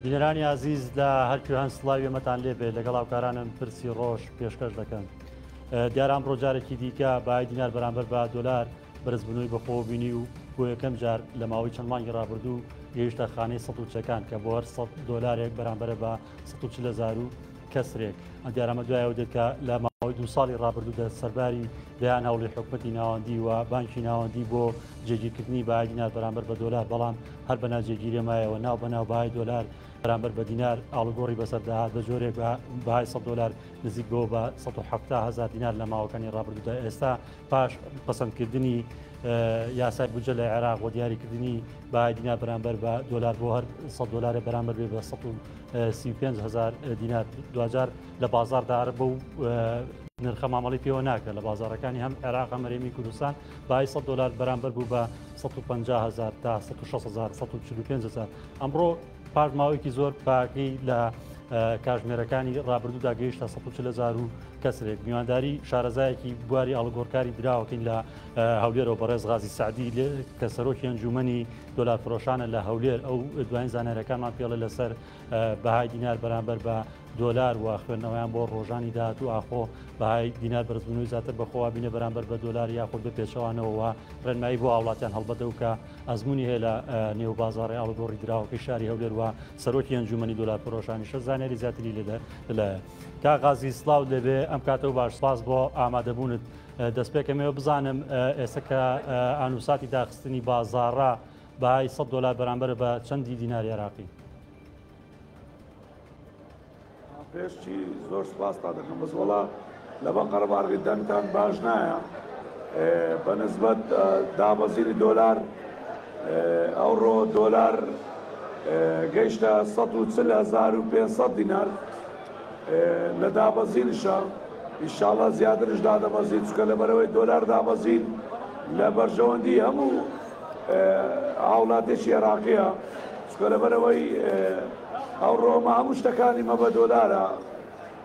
بینەرانی ئازیز لە هەرکوێ هەن سڵاوی ئێمەتان لێبێ لەگەڵ هاوکارانم پرسی ڕۆژ پێشکەش دەکەم. دیارە ئەمڕۆ جارێکی دیکە بای دینار بەرامبەر بە دۆلار بەرزبوونەوەی بەخۆوە بینی و بۆ یەکەم جار لە ماوەی چەند مانگی ڕابردوو گەیشتە خانەی 140ەکان کە بۆ هەر 100 دۆلارێک بەرامبەرە بە 140 هەزار و کەسرێک. ئەم دیارەمە دوایەوە دێت کە لە ماوەی دوو ساڵی ڕابردوودا سەرباری دەیان هەوڵی حکومەتی ناوەندی و بانکی ناوەندی بۆ جێگیرکردنی بەهای دینار بەرامبەر بە دۆلار، بەڵام هەر بە ناجێگیری مایەوە. ناو بە ناو بەهای دۆلار بەرامبەر بە دینار ئاڵوگۆڕی بەسەرداهات بە جۆرێک بە بەهای 100 دۆلار نزیک بەوە بە 170 هەزار دینار لە ماوەکانی ڕابردوودا. ئێستا پاش پەسەندکردنی یاسای بودجە لە عێراق و دیاریکردنی بەهای دینار بەرامبەر بە دۆلار بۆ هەر 100 دۆلارە بەرامبەر بێ بە 135 هەزار دینار، دواجار لە بازاڕدا هەر بەو نرخە مامەڵی پێوە ناکرێت. لە بازاڕەکانی هەم عێراق هەم هەرێمی کوردستان بەهای 100 دۆلار بەرامبەر بوو بە 150 هەزار تا 160 هەزار 145 هەزار. ئەمڕۆ پاش ماوەیەکی زۆر پاکەی لە کاژمێرەکانی ڕابردوودا گەیشتە 140 هەزار و کەسرێک. میوانداری شارەزایەکی بواری ئاڵوگۆڕکاری دراوەکەین لە هەولێرەوە بەڕێز غازی سەعدی کە سەرۆکی ئەنجومەنی دۆلار فرۆشانە لە هەولێر. ئەو دوایین زانیاریەکانمان پێڵێ لەسەر بەهای دینار بەرامبەر بە دۆلار و خوێندنەوەیان بۆ ڕۆژانی داهاتوو، ئاخۆ بەهای دینار بەرزبوونەوەی زیاتر بەخۆوە بینە بەرامبەر بە دۆلار یاخود بە پێچەوانەوە، ڕێنمایی بۆ هاوڵاتیان هەڵبەتە و کە ئەزمموی هەیە لە نێو بازاڕی ئاڵوگۆڕی دراوەکەی شاری هەولێر و سەرۆکی ئەنجومەنی دۆلار فرۆشانیشە زانیاری زیاتری لێدە لەلایە. کا غازی سڵاو لێبێ، ئەم کاتە و باش سپاس بۆ ئامادەبوونت. دەست پێکەمەوە بزانم ئێستا کە ئانوساتی داخستنی بازاڕە بەهای 100 دۆلار بەرامبەرە بە چەندی دیناری عێراقی؟ پێشچی زۆر سپاستان دەکەم، بەس وەڵا لەبە قەرەباڵغی دەنگتان باش نایە. بە نسبەت دابەزینی دۆلار، ئەوڕۆ دۆلار گەیشتە 140,500 دینار لە دابەزینشە، ئینشاڵڵا زیاترش دادەبەزین، چونکە لەبەرەوەی دۆلار دابەزین لە بەرژەوەندی هەموو هاوڵاتێکی عێراقیە، چونکە لەبەرەوەی ئەوڕۆ مە هەموو شتەکانی مە بە دۆلارە،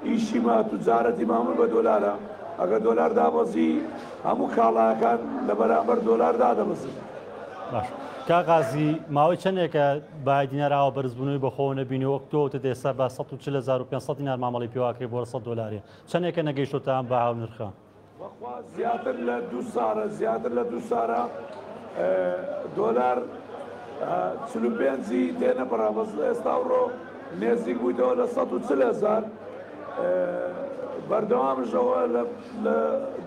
ئیشی مە توجارەتی مە هەموو بە دۆلارە. ئەگەر دۆلار دابەزی هەموو کاڵاکان لە بەرامبەر دۆلار دادەبەزن. باش کاک غازی، ماوەی چەندێکە بەهای دینار ئاوا بەرزبوونەوەی بەخۆوە نەبینی؟ وەک تۆ وتت ئێستا بە 140,500 دینار مامەڵەی پێواکرێ بۆ 100 دۆلارێ، چەندێکە نەگەیشتۆتە ئەم بەها و نرخە؟ بەخوا زیاتر لە دوو سارە، زیاتر لە دوو سارە دۆلار 45ی تێنەپەڕا، بەس ئێستا ئەوڕۆ نێزیک بوویتەوە لە 140 هەزار. بەردەوامش ئەوە لە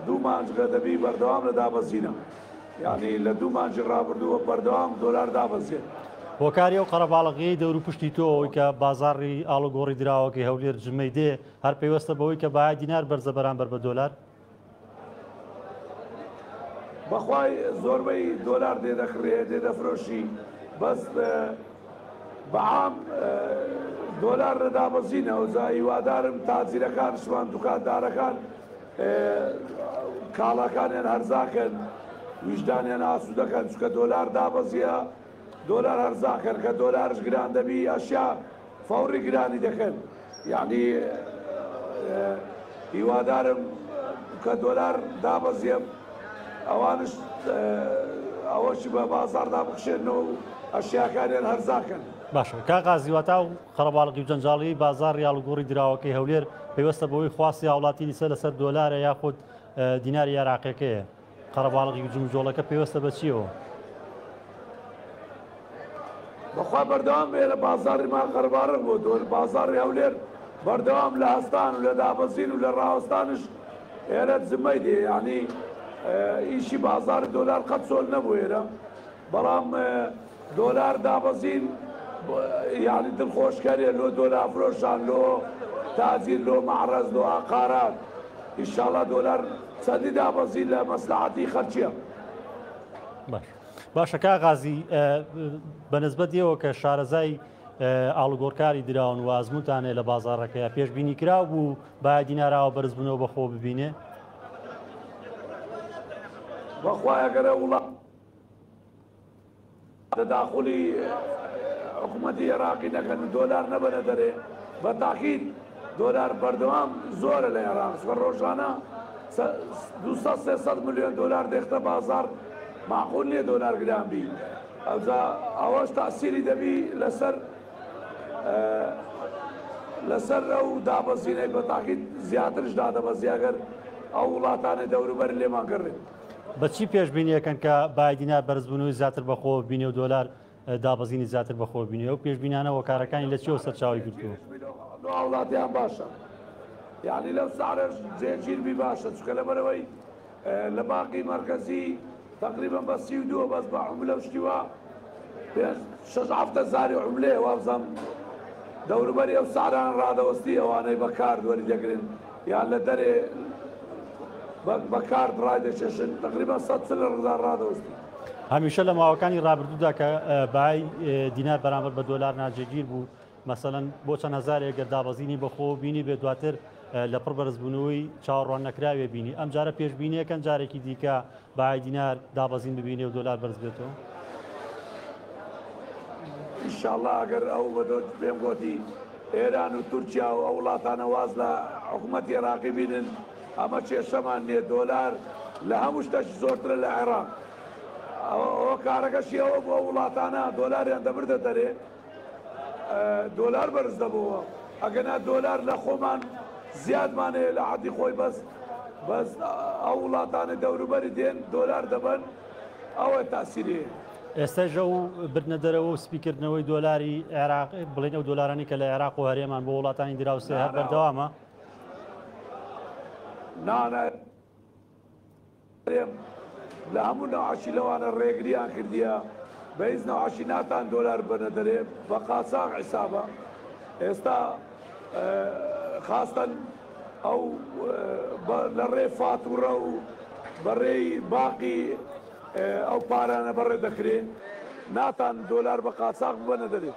دوو مانجگە دەبی بەردەوام لە دابەزینە، یعنی لە دوو مانجی ڕابردووە بەردەوام دۆلار دابەزێت. هۆکاری ئەو قەرەباڵغیەی دەور و پشتی تۆ ئەوەی کە بازاڕی ئاڵوگۆڕی دراوەکەی هەولێر جمەی دێ هەر پەیوەستە بەوەی کە بەهای دینار بەرزە بەرامبەر بە دۆلار؟ بەخوای زۆربەی دۆلار دێ دەکڕێ دێ دەفرۆشی، بەس بەعام دۆلار لە دابەزینە. ئەوجا هیوادارم تاجیرەکانشمان دوکاندارەکان کاڵاکانیان هەرزاکەن، ویژدانیان ئاسوودەکەن، چونکە دۆلار دابەزیە دۆلار هەرزاکەن، کە دۆلارش گران دەبی ئەشیا فەوڕی گرانی دەکەن. یعنی هیوادارم کە دۆلار دابەزیە ئەوانش ئەوەشی بە بازاڕدا بخشێنەوە و ئەشیاکانیان هەرزاکەن. باشە کاک غازی، واتا و قەرەباڵغی و جەنجاڵی بازاڕی ئاڵوگۆڕی دراوەکەی هەولێر پەیوەستە بەوەی خواستی هاوڵاتی لیسە لەسەر دۆلارە یاخود دیناری عێراقیەکەیە؟ قەرەباڵغی و جموجۆڵەکە پەیوەستە بە چیەوە؟ بەخوا بەردەوام ئێرە بازاڕی ما قەرەباڵغ بۆ دۆر بازاڕی هەولێر بەردەوام لە هەستان و لە دابەزین و لە ڕاوەستانش ئێرە جمەی دێ، یعنی ئیشی بازاڕی دۆلار قەت چۆل نەبوو ئێرە، بەڵام دۆلار دابەزین یعنی دڵخۆشکەرێ لۆ دۆلار فرۆشان، لۆ تاجیر، لۆ مەعرەز، لۆ عەقارات. ئینشاڵڵا دۆلار چەندی دابەزین لە مەسلحەتی خەلکیە. باش باشە کاک غازی، بە نسبەت ئێوە کە شارەزای ئاڵوگۆڕکاری دراون و ئازمونتان هەیە لە بازاڕەکەیە، پێشبینی کراو بوو بەهای دینار ئاوا بەرزبوونەوە بەخۆ ببینێ؟ بەخوای ئەگەر وڵات تەداخولی حکوومەتی عێراقی نەکەن و دۆلار نەبەنە دەرێ، بە تاکید دۆلار بەردەوام زۆرە لە عێراق، چونکە ڕۆژانە 200 300 ملیۆن دۆلار دێختە بازاڕ، معقول نییە دۆلار گران بی. ئەوجا ئەوەش تاسیری دەبی لەسەر لەسەر ئەو دابەزینەی بە تاقید زیاترش دادەبەزی ئەگەر ئەو وڵاتانەی دەوروبەری لێمان گەڕێن. بە چی پێشبینی ئەکەن کە بای دینار بەرزبوونەوەی زیاتر بەخۆوە بینێ و دۆلار دابەزینی زیاتر بەخۆوە بینێ؟ ئەو پێشبینانە هۆکارەکانی لە چیەوە سەرچاوەی گرتووە؟ لۆ هاوڵاتیان باشە یانی لەو سعرەش جێگیر بی باشە چونکە لەبەرئەوەی لە باقی مەرکەزی تەقریبەن بە 32 بەس بە عوملە و شتی وا پێنج شەش حەفتە زاری عوملەیە وابزانم دەوروبەری ئەو سعرانە ڕادەوەستی ئەوانەی بە کارت وەری دەگرن یان لە دەرێ بە کارت ڕای دەکێشن تەقریبەن 140 هەزار ڕادەوەستی. هەمیشە لە ماوەکانی ڕابردوودا کە بای دینار بەرامبەر بە دۆلار ناجێگیر بوو مەسەلەن بۆ چەند هەزارێک گەر دابەزینی بەخۆوە بینی بێ دواتر لە پڕ بەرزبوونەوەی چاوەڕوان نەکراوێ بینی ئەم جارە پێشبینیەکەن جارێکی دیکە بەهای دینار دابەزین ببینێ و دۆلار بەرز بێتەوە؟ ئیشاڵا ئەگەر ئەو بەدۆت پێم گۆتی ئێران و تورکیا و ئەو وڵاتانە واز لە حکومەتی عێراقی بینن ئەمە کێشەمان نییە دۆلار لە هەموو شتەش زۆرترە لە عێراق ئەوە کارەکەشی ئەوە بۆ وڵاتانە دۆلاریان دەبردە دەرێ دۆلار بەرز دەبۆوە ئەگەنا دۆلار لە خۆمان زیادمان هەیە لە حەدی خۆی بەس بەس ئەو وڵاتانەی دەوروبەری دێن دۆلار دەبەن ئەوە تاسیری هەیە. ئێستاش ئەو بردنە دەرەوە و سپیکردنەوەی دۆلاری عێراق بڵێن ئەو دۆلارانەی کە لە عێراق و هەرێمان بۆ وڵاتانی دراوسێ هەر بەردەوامە؟ نا نا. هەرێم لە هەموو نەوعەکی لەوانە ڕێگریان کردیە بە هیچ نەوعەکی ناتان دۆلار ببەنە دەرێ بە قاچاغ حیسابە ئێستا خاستەن ئەو لە ڕێ فاتوڕە و بە ڕێی باقی ئەو پارانە بەڕێ دەکرێ ناتان دۆلار بە قاچاغ ببەنە دەرێ.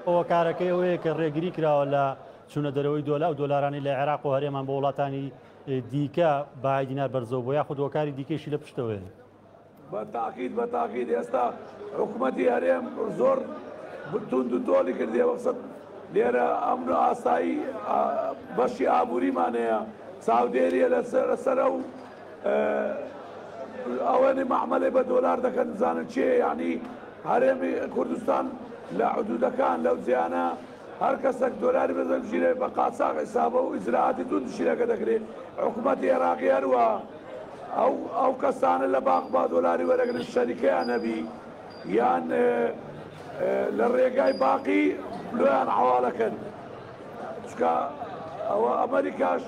هۆکارەکەی ئەوەیە کە ڕێگری کراوە لە چوونە دەرەوەی دۆلار و دۆلارانی لە عێراق و هەرێمان بۆ وڵاتانی دیکە بەهای دینار بەرزەو بووە یاخود هۆکاری دیکەیشی لە پشتەوەیە؟ بە تاقید بە تاقید ئێستا حکومەتی هەرێم زۆر توند و تۆڵی کردیە مەقسەد لێرە ئەمن و ئاسایی بەشی ئابووریمان هەیە چاودێریە لەسەر ئەو ئەوەنی مەعمەلەی بە دۆلار دەکەن بزانن چێ یعنی هەرێمی کوردستان لە حدودەکان لەو جیانە هەر کەسەک دۆلاری بەدەست بگیرێ بە قاچاغ حیسابە و ئیجرائاتی توندیشی لەگە دەکرێ، حکومەتی عێراقی هەروا ئەو ئەو کەسانە لە باقبا دۆلاری وەرەگرن شەریکەیان هەبی یان لە ڕێگای باقی لۆیان حەواڵەکەن چونکە ئەوە ئەمەریکاش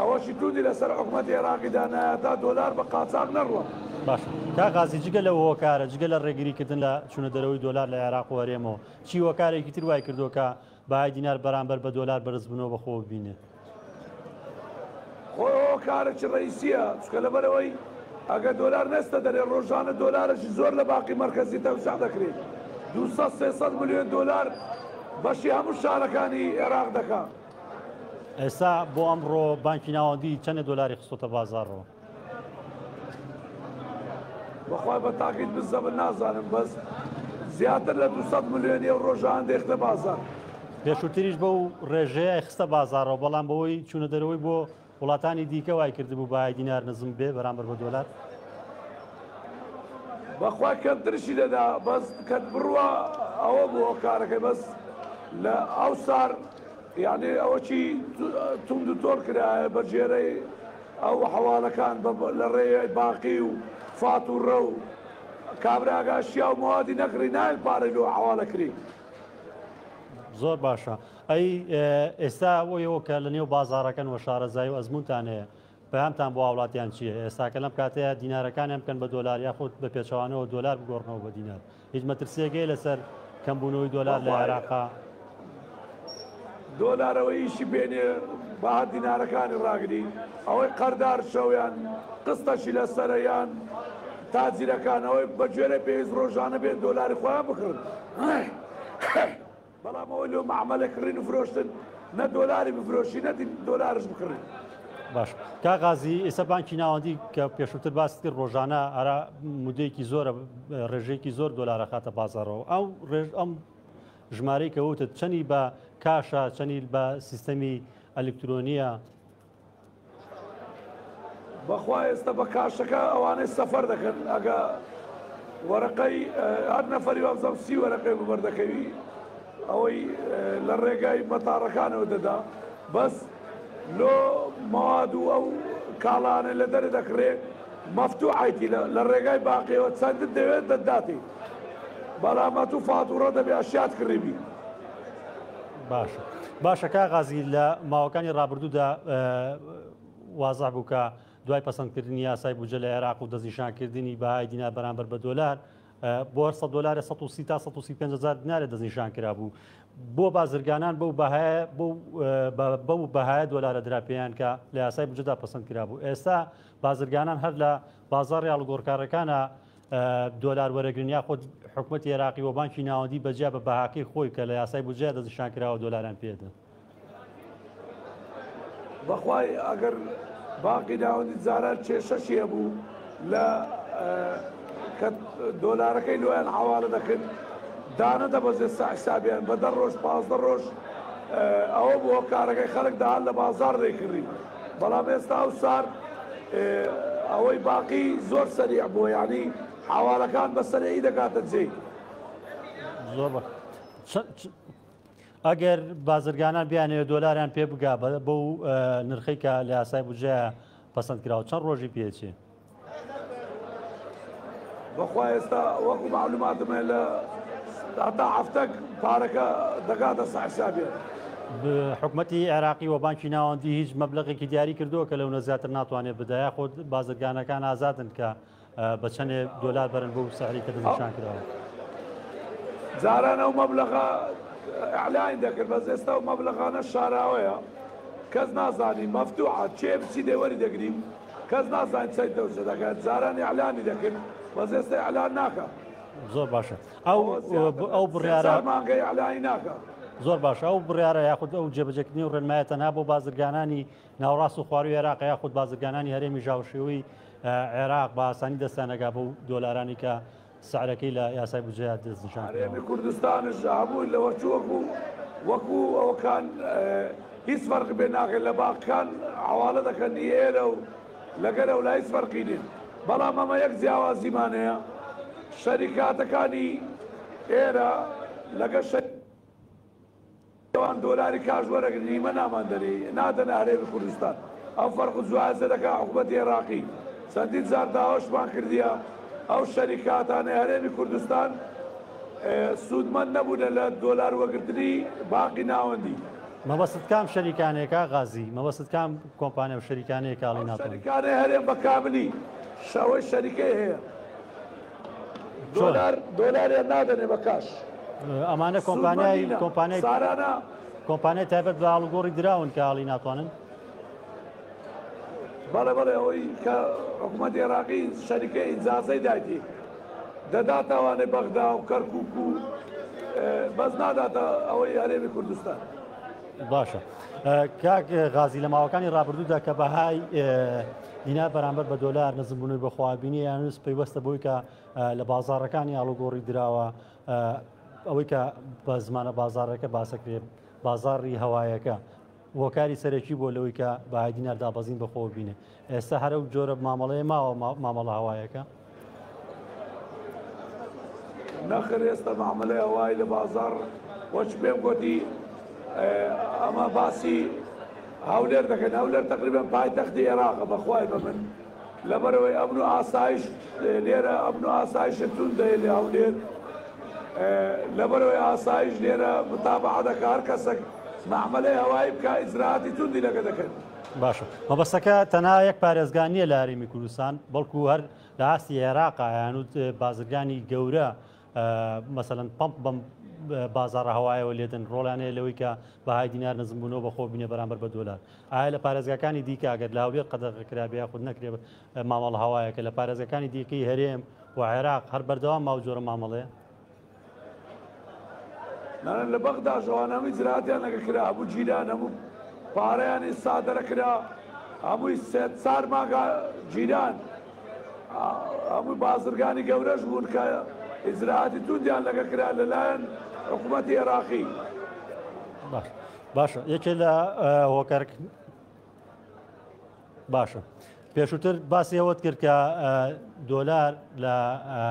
ئەوەشی توندی لەسەر حکومەتی عێراقی دانایە تا دۆلار بە قاچاغ نەڕوا. باشە کاک غازی جگە لەو هۆکارە جگە لە ڕێگریکردن لە چوونە دەرەوەی دۆلار لە عێراق و هەرێمەوە چی هۆکارێکی تر وای کردووە کە بەهای دینار بەرامبەر بە دۆلار بەرزبوونەوە بەخۆوە ببینێت؟ خۆی هۆکارێکی ڕەئیسیە، چونکە لەبەرئەوەی ئەگەر دۆلار نەچتە دەرێ ڕۆژانە دۆلارێکی زۆر لە باقی مەرکەزی تەوزیع دەکرێت، 200 300 ملیۆن دۆلار بەشی هەموو شارەکانی عێراق دەکا. ئێستا بۆ ئەمڕۆ بانکی ناوەندی چەندە دۆلاری خستۆتە بازاڕەوە؟ بەخوای بە تاقید بزەبت نازانم بەس زیاتر لە 200 ملیۆنی ئەو ڕۆژان دەیختە بازار. پێشووتریش بەو ڕێژەیە خستە بازاڕەوە بەڵام بەوەی چوونە دەرەوەی بۆ وڵاتانی دیکە وای کردبوو بەهای دینار نزم بێ بەرامبەر بە دۆلار. بەخوا کەمترشی دەدا بەس کەت بڕوا ئەوە بوو هۆکارەکەی بەس لە ئەو سار یعنی ئەوەکی توند و تۆڵ کرایە بە گێرەی ئەو حەواڵەکان بە لە ڕێی باقی و فاتوڕە و کابرا ئەگا شیاو مەوادی نەکڕی نایەن پارەی لۆ حەواڵە کری. زۆر باشە ئەی ئێستا بۆ ئێوە کە لە نێو بازاڕەکەن وە شارەزایی و ئەزمونتان هەیە پەیامتان بۆ هاوڵاتیان چییە ئێستا کە لەم کاتەیە دینارەکانیان بکەن بە دۆلار یاخود بە پێچەوانەوە دۆلار بگۆڕنەوە بە دینار هیچ مەترسیەک هەیە لەسەر کەمبوونەوەی دۆلار لە عێراقا؟ دۆلارەوە ئیشی پێ نیە با هەر دینارەکانی ڕاگری ئەوەی قەردار شەو یان قستەشی لەسەرە یان تاجیرەکان ئەوەی بە گوێرەی پێویست ڕۆژانە بێن دۆلاری خۆیان بکڕن بەڵام ئەوەی لۆ مەعمەلە کڕین و فرۆشتن نە دۆلاری بفرۆشی نە دۆلارش بکڕی. باش کاک غازی ئێستا بانکی ناوەندی کە پێشووتر باست کرد ڕۆژانە ئارا مدەیەکی زۆرە ڕێژەیەکی زۆر دۆلارە خاتە بازاڕەوە ئەو ڕێژ ئەم ژمارەی کە وتت چەنی بە کاشە چەنی بە سیستەمی ئەلکترۆنیە؟ بەخوا ئێستا بە کاشەکە ئەوانەی سەفەر دەکەن ئەگە وەرەقەی هەر نەفەری وابزانم 30 وەرەقەی بەبەر دەکەوی. ئەوەی لە ڕێگای مەتاڕەکانەوە دەدا بەس لۆ مەواد و ئەو کاڵانە لە دەرێ دەکڕێ مەفتوحەیتی لە ڕێگای باقیەوە چەندت دەوێت دەتداتی بەڵام ئەتوو فاتوڕە دەبێ ئەشیات کڕیبی. باشە باشە کاک غازی لە ماوەکانی ڕابردوودا وازح بوو کە دوای پەسەندکردنی یاسای بودجە لە عێراق و دەستنیشانکردنی بەهای دینار بەرامبەر بە دۆلار بۆ هەر 100 دۆلارە 130 تا 135 هزار دینارە دەستنیشان کرابوو بۆ بازرگانان بەو بەهایە بەو بەهایە دۆلارە درا پێیان کە لە یاسای بودجەدا پەسەند کرابوو ئێستا بازرگانان هەر لە بازاڕی ئاڵوگۆڕکارەکانە دۆلار وەرەگرن یاخود حکومەتی عێراقی و بانکی ناوەندی بەجیا بە بەهاکەی خۆی کە لە یاسای بودجەیا دەستنیشان کراوە دۆلاریان پێدەن. بەخوای ئەگەر بانقی ناوەندی جاران کێشەشی هەبوو لە کە دۆلارەکەی لۆیان حەواڵە دەکرد دانە دەبەزێت سە حسابیان بە دە ڕۆژ 15 ڕۆژ ئەوە بوو هۆکارەکەی خەڵک دەهات لە بازاڕ دەیکڕی بەڵام ئێستا ئەو سار ئەوەی باقی زۆر سەریع بووە یعنی حەواڵەکان بە سەریعی دەگاتە جێی. زۆر بە ئەگەر بازرگانان بیانەوێت دۆلاریان پێ بگا بەو نرخەی کە لە یاسای بودجەیە پەسەند کراوە چەند ڕۆژی پێچێ؟ بەخوا ئێستا وەکو معلوماتم هەیە لە هەتا هەفتەک پارەکە دەگاتە سە حسابیان. حکومەتی عێراقی و بانکی ناوەندی هیچ مەبلەغێکی دیاری کردووە کە لەونە زیاتر ناتوانێت بدا یاخود بازرگانەکان ئازادن کە بە چەندێ دۆلار بەرن بۆ سعری کە دەستنیشان کراوە؟ جاران ئەو مەبلەغە ئیعلانی دەکرد بەس ئێستا ئەو مەبلەغانە شاراوەیە کەس نازانی مەفتوحە کێ بچی دێ وەری دەگری کەس نازانی چەند دەوچە دەکات جاران ئیعلانی دەکرد بەس ئێستا ئیعلان ناکا. زۆر باشە ئەو ئەو بڕیارە مانگە ئیعلانی ناکا. زۆر باشە ئەو بڕیارە یاخود ئەو جێبەجێکردنی و ڕێنمایە تەنها بۆ بازرگانانی ناوەڕاست و خواروی عێراق یاخود بازرگانانی هەرێمی ژاوشێوەی عێراق بە ئاسانی دەستیان ئەگا بەو دۆلارانی کە سعرەکەی لە یاسای بودجەیا دەستنیشان کراوە. هەرێمی کوردستانش هەمووی لەوە چوو وەکو وەکو ئەوەکان هیچ فەرق بێ ناکەن لە باقکان حەواڵە دەکەن ئی ئێرە و لەگەر ئەولا هیچ فەرقی نین بەڵام ئەمە یەک جیاوازیمان هەیە شەریکاتەکانی ئێرە لەگەر ئەوان دۆلاری کاش وەرەگرن ئیمە نامان دەنێ نادەنە هەرێمی کوردستان ئەو فەرق و جوازە دەکا حکومەتی عێراقی چەندین جار داواشمان کردیە ئەو شەریکاتانەی هەرێمی کوردستان سوودمەند نەبوونە لە دۆلار وەگرتنی باقی ناوەندی. مەبەستت کام شەریکانەیە کاک غازی؟ مەبەستت کام کۆمپانیا و شەریکانەیە کە ئەڵێی ئەو ناتوانن؟ شەریکانەی هەرێم بە کاملی شەوەی شەریکەی هەیە. دۆلار دۆلاریان نادەنێ بە کاش. ئەمانە کۆمپانیای کۆمپانیای سارانە کۆمپانیای تایبەت بە ئاڵوگۆڕی دراون کە ئاڵی ناتوانن. بەڵێ بەڵێ ئەوەی کە حکوومەتی عێراقی شەریکە ئیجازەی دایتی دەداتە ئەوانەی بەغدا و کەرکوک و بەس ناداتە ئەوەی هەرێمی کوردستان. باشە کاک غازی لە ماوەکانی ڕابردوودا کە بەهای دینار بەرامبەر بە دۆلار نزمبوونەوەی بەخۆوە بینی یانوس پەیوەستە بۆی کە لە بازاڕەکانی ئاڵوگۆڕی دراوە ئەوەی کە بە زمانە بازاڕەکە باسەکرێ بازاڕی هەوایەکە هۆکاری سەرەکی بۆ لەوەی کە بەهای دینار دابەزین بەخۆوە بینێ ئێستا هەرە و جۆرە مامەڵەیە ماوە مامەڵە هەوایەکە؟ نەخێر ئێستا مامەلەی هەوایی لە بازاڕ وەک پێم گۆتی ئەمە باسی هەولێر دەکەن هەولێر تەقریبەن پایتەختی ئێراقە بەخوای بە من لەبەرەوەی ئەمن و ئاسایش لێرە ئەمن و ئاسایش توندە لە هەولێر لەبەرەوەی ئاسایش لێرە متابعە دەکە هەر کەسێک مامەلەی هەوایی بکە ئیجرائاتی توندی لەگە دەکەن. باشە مەبەستەکە تەنها یەک پارێزگا نییە لە هەرێمی کوردستان بەڵکو هەر لە ئاستی عێراقا یانوت بازرگانی گەورە مەسەلەن پەمپ بەم بازاڕە هەوایەوە لێدەن ڕۆڵیان هەیە لەوەی کە بەهای دینار نزمبوونەوە بەخۆ بینێ بەرامبەر بە دۆلار ئایا لە پارێزگاکانی دیکە ئەگەر لە هەولێر قەدەغە کرابێ یاخود نەکرێ مامەڵە هەوایەکە لە پارێزگاکانی دیکەی هەرێم و عێراق هەر بەردەوام ماو جۆرە مامەڵەیە؟ نانا لە بەغداش ئەوان هەمووی جراتیان لەگە کرا هەموو جیران هەموو پارەیانی سادەرە کرا هەمووی سێ چار مانگا جیران هەمووی بازرگانی گەورەش بوون کە ئیجرائاتی توندیان لەگە کرا لەلایەن حکوومەتی عێراقی. باش باشە یەکێ لە هۆکار باشە پێشووتر باسی ئەوەت کرد کە دۆلار لە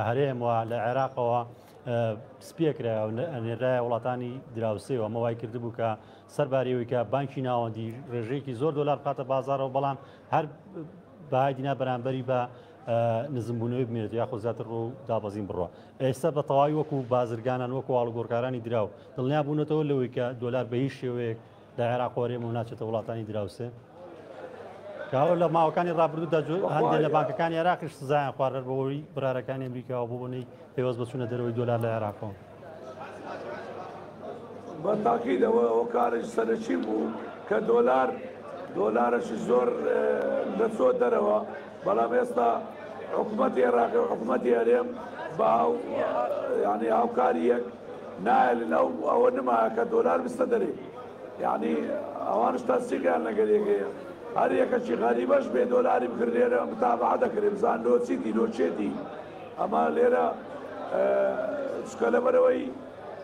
هەرێم و لە عێراقەوە سپیەکرایە و ئەنێرایە وڵاتانی دراوسێ و ئەمە وای کردبوو کە سەرباری ئەوەی کە بانکی ناوەندی ڕێژەیەکی زۆر دۆلار بخاتە بازاڕەوە، بەڵام هەر بەهای دینار بەرامبەری بە نزمبوونەوەی بمێنێت یاخود زیاتر ڕوو دابەزین بڕوا. ئێستا بە تەواوی وەکو بازرگانان وەکو ئاڵوگۆڕکارانی دراو دڵنیا بوونەتەوە لەوەی کە دۆلار بە هیچ شێوەیەک لە عێراق وەرێمە و ناچێتە وڵاتانی دراوسێ. کاوە لە ماوەکانی ڕابردوودا هەندێک لە بانکەکانی عێراقیش سزایان خوارد بەهۆی بڕارەکانی ئەمریکاوە بۆ بۆنەی پەیوەست بە چوونە دەرەوەی دۆلار لە عێراقەوە. بە تاکید ئەوە هۆکارێکی سەرەکی بوو کە دۆلار دۆلارەکی زۆر دەچۆ دەرەوە، بەڵام ئێستا حکوومەتی عێراقی و حکوومەتی هەرێم بە یعنی هاوکاری یەک نایەلن ئەو ئەوە نمایە کە دۆلار بستە دەرێ، یعنی ئەوانش تەنسیقیان لەگەر یەکەیە، هەر یەکەکی غەریبەش بێ دۆلاری بکرد لێرە متابعە دەکرێ بزان لۆ چیتی لۆ چێتی. ئەمە لێرە چکە لەبەرەوەی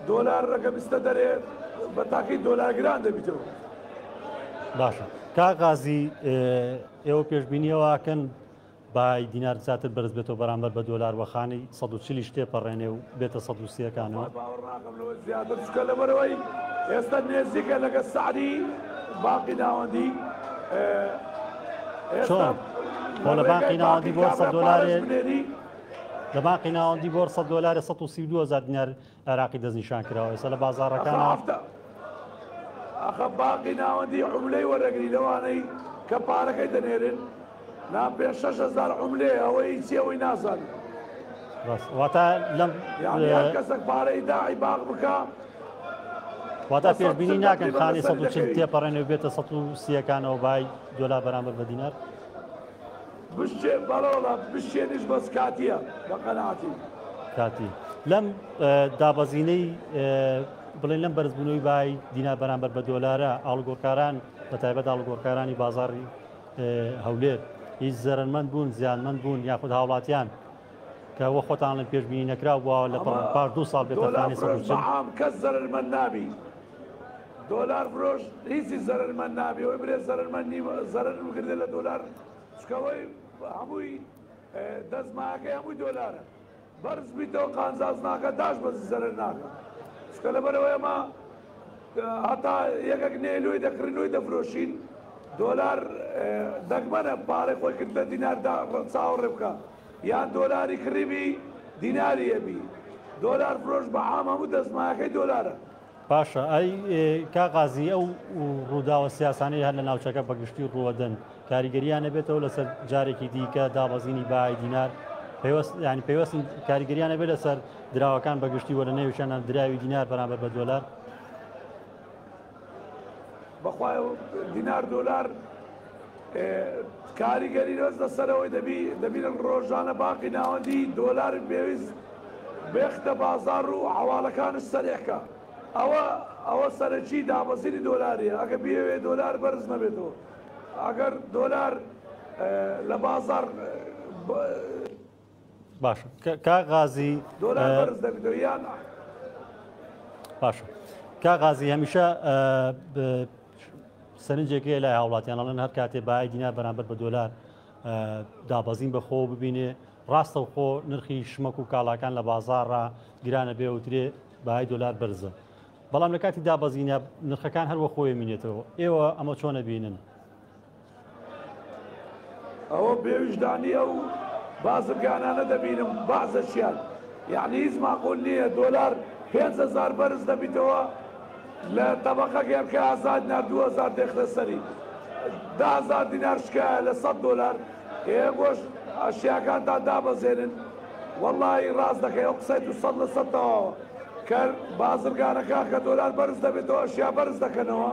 دۆلار ڕەگە بستە دەرێ بە تاقی دۆلار گران دەبیتەوە. باشە کاک غازی ئێوە پێشبینیەوەکەن بای دینار زیاتر بەرز بێتەوە بەرامبەر بە دۆلار وە خانەی 140 تێپەڕێنێ و بێتە 130ەکانەوە؟ باوەڕ ناکەم لەوە زیاتر چکە لەبەرەوەی ئێستا نێزیکە لەگە سعری باقی ناوەندی چۆن؟ خۆ لە بانقی ناوەندی بۆ 100 دۆلارێ لە بانقی ناوەندی بۆ 100 دۆلارێ 132 هەزار دینار عێراقی دەستنیشان کراوە ئێستا لە بازاڕەکانە. ئەخە باقی ناوەندی عوملەی وەرەگری لەوانەی کە پارەکەی دەنێرن نا پێ 6000 عوملەیە ئەوە هیچی ئەوەی نازانم. ڕاست واتە لەم یعنی هەر کەسێک پارەی داعی باق بکا واتا پێشبینی ناکەن خانەی 140 تێپەڕێنێ و بێتە 130ەکانەوە بای دۆلار بەرامبەر بە دینار؟ بشێ بەڵێ بشێنیش بەس کاتیە بە قەناعەتی. کاتی لەم دابەزینەی بڵێن لەم بەرزبوونەوەی بای دینار بەرامبەر بە دۆلارە ئاڵوگۆڕکاران بە تایبەت ئاڵوگۆڕکارانی بازاڕی هەولێر هیچ زەرەرمەند بوون زیانمەند بوون یاخود هاوڵاتیان کە وە خۆتان ڵێن پێشبینی نەکراو بووە لە پڕ پاش دوو ساڵ بێتە خانەی 140. عام کەس زەرەرمەند نابی دۆلار فرۆش هیچی زەرەرمەند نابی ئەوەی برێ زەرەرمەند نیم زەرەر بکردێ لە دۆلار چونکە ئەوەی هەمووی دەستمایەکەی هەمووی دۆلارە بەرز بیتەوە قانجاز ناکە داش بەزی زەرەر ناکە چونکە لەبەرەوەی ئەمە هەتا یەکێک نێ لۆی دەکڕین لۆی دەفرۆشین دۆلار دەگمەنە پارەی خۆی کرد لە دینار چاوەڕێ بکە یان دۆلاری کڕیبی دیناری ئەبی دۆلار فرۆش بە عام هەموو دەستمایەکەی دۆلارە. باشە ئەی کاک قازی ئەو ڕووداوە سیاسانەی هەر لە ناوچەکە بەگشتی ڕووەدەن کاریگەریان نەبێتەوە لەسەر جارێکی دیکە دابەزینی بای دینار پەیوەست ینی پەیوەست کاریگەریان نەبێت لەسەر دراوەکان بەگشتی وە لە نێویشانە دراوی دینار بەرامبەر بە دۆلار؟ بەخوای دینار دۆلار کاریگەری ڕێز لەسەرەوەی دەبی دەبینن ڕۆژانە باقی ناوەندی دۆلاری پێویست بێختە بازاڕ و حەواڵەکانش سەرێکە ئەوە ئەوە سەرەکی دابەزینی دۆلاریە ئەگە بیەوێ دۆلار بەرز نەبێتەوە ئەگەر دۆلار لە بازاڕ باشە کاک غازی دۆلار بەرز دەبێتەوە یان باشە کاک غازی هەمیشە سەرنجێک هەیە لای هاوڵاتیان ئەڵێن هەر کاتێ بای دینار بەرامبەر بە دۆلار دابەزین بەخۆ ببینێ ڕاستەوخۆ نرخی شمەک و کاڵاکان لە بازاڕە گرانە بێ وترێ بای دۆلار بەرزە بەڵام لە کاتی دابەزینە نرخەکان هەر وەخۆی مینێتەوە ئێوە ئەمە چۆنە بینن؟ ئەوە بێویژدانی ئەو بازرگانانە دەبینم بەعزەشیان یەعنی هیچ ماقول نییە دۆلار 5000 بەرز دەبیتەوە لە تەبەقە گێڕکە هەزار دینار 2000 دێختە سەری 10000 دینار شکایە لە 100 دۆلار ئێ گۆش ئەشیاکانتان دابەزێنن وەڵڵاهی ڕاست دەکەی ئەو قسەی تو سەد لە سەد تەواوە کە بازرگانەکان کە دۆلار بەرز دەبێتەوە ئەشیا بەرز دەکەنەوە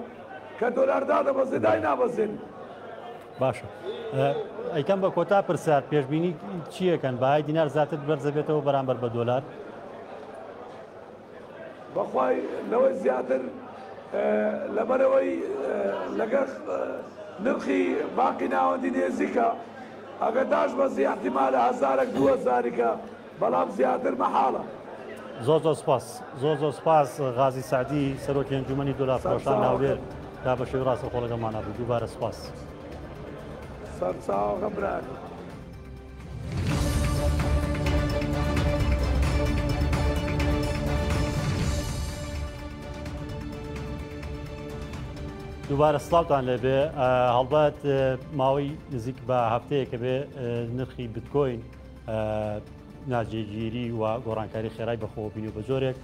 کە دۆلار دادەبەزێ دای نابەزێن. باشە ئەیکەم بە کۆتا پرسیار پێشبینی چیەکەن بەهای دینار زیاتر بەرزەبێتەوە بەرامبەر بە دۆلار؟ بەخوای لەوەی زیاتر لەبەرەوەی لەگەر نرخی باقی ناوەندی نێزیکە ئەگەر داش بەزی احتیمالە هەزارێک دوو هەزاریکە بەڵام زیاتر مەحاڵە. زۆر زۆر سپاس زۆر زۆر سپاس غازی سەعدی سەرۆکی ئەنجومەنی دۆلار فرۆشان لە هەولێر تا بە شێوەی ڕاستەوخۆ لەگەڵمانا بوو دووبارە سپاس. سەرچاوەکە براکەم. دووبارە سڵاوتان لێبێ. هەڵبەت ماوەی نزیک بە هەفتەیەکە بێ نرخی بتکۆین ناجێگیری و گۆڕانکاری خێرای بەخۆوە بینی و بە جۆرێک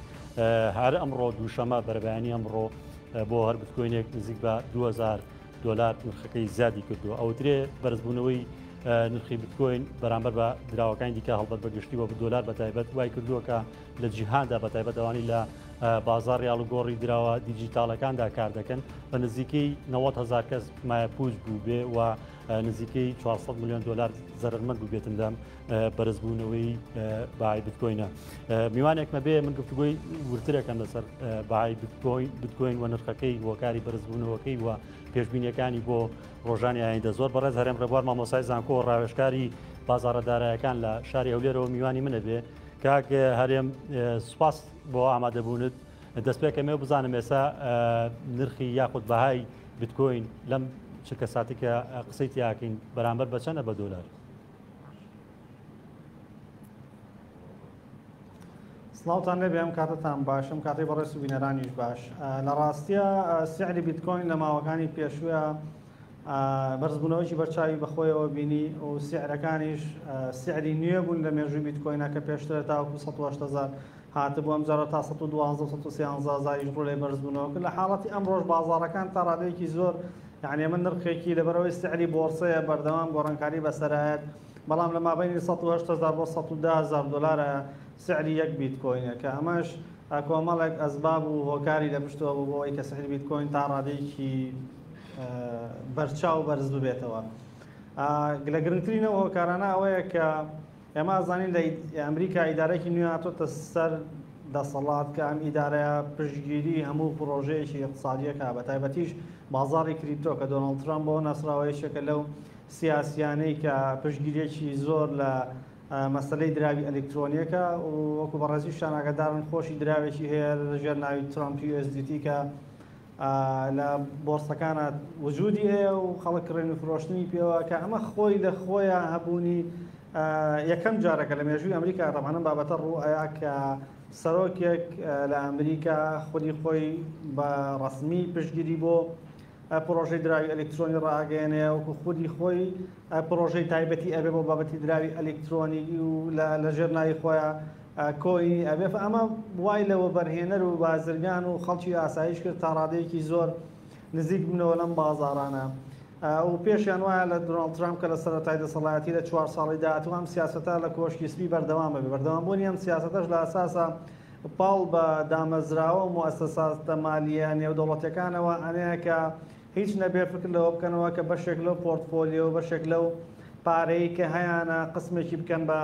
هەر ئەمڕۆ دووشەمە بەرەبەیانی ئەمڕۆ بۆ هەر بتکۆینێک نزیک بە 2000 دلار نرخەکەی زیادی کردووە. ئەوترێ بەرزبوونەوەی نرخی بتکۆین بەرامبەر بە دراوەکانی دیکە هەڵبەت بە گشتی و دلار بە تایبەت وای کردووە کە لە جیهاندا بە تایبەت ئەوانەی لە بازاڕی ئاڵوگۆڕی دراوە دیجیتاڵەکاندا کار دەکەن بە نزیکەی 90 هزار کەس مایەپووچ بوو بێ و نزیکەی 400 میلیۆن دلار زەرەرمەند بووبێتن لەم بەرزبوونەوەی بەهای بتکۆینە. میوانێکمە بێ من گفتوگۆی ورترەکەم لەسەر بەهای بتکۆین و نرخەکەی هۆکاری بەرزبوونەوەکەی و پێشبینیەکانی بۆ ڕۆژانی ئایندە. زۆر بەڕێز هەرێم ڕێبوار مامۆسای زانکۆ و ڕاوێژکاری بازاڕە دارایەکان لە شاری هەولێرەوە میوانی منە بێ. کاک هەرێم سوپاس بۆ ئامادەبوونت. دەست پێکەمێ و بزانم ئێستا نرخی یاخود بەهای بتکۆین لەم چرکە ساتی کە قسەی تیاکەین بەرامبەر بە چەندە بە دۆلار؟ سڵاوتان لێبێ، ئەم کاتەتان باش، ئەم کاتەی بەڕێز و بینەرانیش باش. لە ڕاستیە سعری بیتکۆین لە ماوەکانی پێشووە بەرزبوونەوەی بەرچاوی بەخۆیەوە بینی و سعرەکانیش سعری نوێ بوون لە مێژووی بیتکۆینە کە پێشتر تاوەکو 108 هەزار هاتبوو، ئەم جارە تا 112 113 هەزاریش ڕوو لێ بەرزبوونەوە کرد. لە حاڵەتی ئەمڕۆژ بازاڕەکان تا ڕادەیەکی زۆر یعنی ئەمە نرخێکی لەبەرەوەی سعری بۆرسەیە بەردەوام گۆڕانکاری بەسەرایەت، بەڵام لە مابینی 108 هەزار بۆ 110 هەزار دلارە سعری یەک بیتکۆینە، کە ئەمەش کۆمەڵێک ئەسباب و هۆکاری لە پشتەوە بوو بۆ ئەوەی کە سعری بیتکۆین تا ڕادەیەکی بەرچاو بەرز ببێتەوە. لە گرنگترین ئەو هۆکارانە ئەوەیە کە ئێمە ئەزانین لە ئەمریکا ئیدارەیەکی نوێ هاتۆتە سەر دەسەڵات، کە ئەم ئیدارەیە پشتگیری هەموو پرۆژەیەکی اقتصادیەکە، بە تایبەتیش بازاڕی کریپتۆ کە دۆناڵد ترامپ بۆ ناسراوە یەکێکە لەو سیاسیانەی کە پشتگیریەکی زۆر لە مەسلەی دراوی ئەلکترۆنیەکە و وەکو بەڕێزیشتان ئاگادارن خۆشی دراوێکی هەیە لەژێر ناوی ترامپ USDT کە لە بۆرسەکانە وجودی هەیە و خەڵک کڕین و فرۆشتنی پێوە، کە ئەمە خۆی لە خۆیان هەبوونی یەکەم جارەکە لە مێژووی ئەمریکا ڕەمانم بابەتە ڕوو ئەیا کە سەرۆکێک لە ئەمریکا خودی خۆی بە ڕسمی پشتگیری بۆ پرۆژەی دراوی ئەلکترۆنی ڕاگەیەنێ، وەکو خودی خۆی پرۆژەی تایبەتی ئەبێ بۆ بابەتی دراوی ئەلکترۆنی و لە ژێر ناوی خۆیان coin ی ئەبێ. ئەمە وای لە وەبەرهێنەر و بازرگان و خەڵکی ئاسایش کرد تا ڕادەیەکی زۆر نزیک بنەوە لەم بازارانە و پێشیان وایە لە دۆناڵد ترامپ کە لە سەرەتای دەسەڵاتی لە 4 ساڵی داهاتوو ئەم سیاسەتە لە کۆشکی سپی بەردەوام بێ. بەردەوامبوونی ئەم سیاسەتەش لە ئەساسا پاڵ بە دامەزراوە و موئەسەساتە مالیە نێودەوڵەتیەکانەوە ئەنەیە کە هیچ نەبێ فکر لەوە بکەنەوە کە بەشێک لەو پۆرتفۆلیۆ و بەشێک لەو پارەی کە هەیانە قسمێکی بکەن بە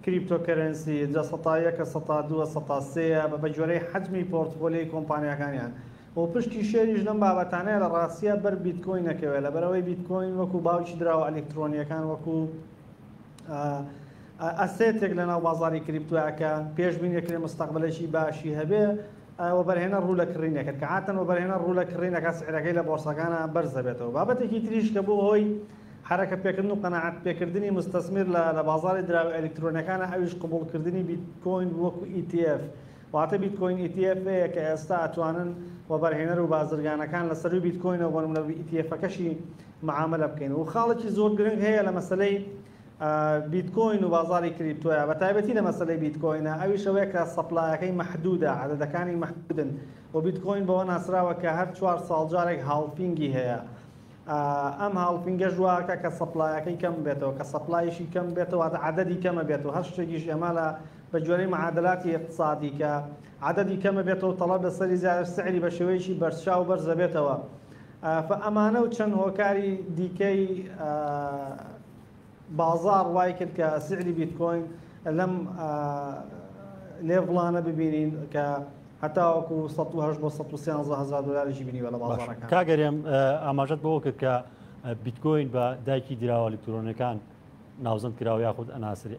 cryptocurrency، جا 1% 2%، 3% بە بەگوێرەی حەجمی پۆرتفۆلیۆی کۆمپانیاکانیان. و پشتی شێریش لەم بابەتانەیە لە ڕاستیە بەر بیتکۆین نەکەوێت، لەبەرەوەی بیتکۆین وەکو باوکی دراوە ئەلکترۆنیەکان وەکو asset ێک لەناو بازاری کریپتۆیەکە پێشبینی دەکرێت مستەقبلێکی باشی هەبێ. وەبەرهێنەر ڕوو لە کڕینەکرد کە عاتەن وەبەرهێنەر ڕوو لە کڕینەکە سعرەکەی لە بۆرسەکانە بەرز دەبێتەوە. بابەتێکی تریش کە بۆ هۆی حرەکە پێکردن و قەناعەت پێکردنی مستەسمیر لە بازاری دراوە ئەلکترۆنیەکانە، ئەویش قبوڵکردنی بیتکۆین وەکو ETF، واتە بیتکۆین ETF ەیە کە ئێستا ئەتوانن وەبەرهێنەر و بازرگانەکان لە سەروی بیتکۆینەوە بۆ نمونە ETF-ەکەشی معاملە بکەین. و خاڵێکی زۆر گرنگ هەیە لە مەسلەی بیتکۆین و بازاری کریپتۆیە، بە تایبەتی لە مەسلەی بیتکۆینە، ئەویش ئەوەیە کە supply ەکەی مەحدودە، عەدەدەکانی مەحدودن و بیتکۆین بەوە ناسراوە کە هەر 4 ساڵ جارێک halving ی هەیە. ئەم halving ەش واکە کە supply ەکەی کەم بێتەوە، کە supply شی کەم بێتەوە عەدەدی کەمە بێتەوە. هەر شتێکیش ئێمە لە بە گوێرەی معادلاتی اقتصادی کە عەدەدی کەمە بێتەوە تەڵەب لەسەری زیاتر سعری بە شێوەیەکی بەرچاو بەرزە بێتەوە. فئەمانە و چەند هۆکاری دیکەی بازار وای کرد کە سعری بیتکۆین لەم level انە ببینین کە هەتاوەکو 108 بۆ 113 هەزار دلاریشی بینیوە لە بازارەکان. کاک هەرێم ئاماژەت بەوە کرد کە بیتکۆین بە دایکی دراوە ئەلکترۆنەکان ناوزەند کراوە یاخود ئەناسرێ.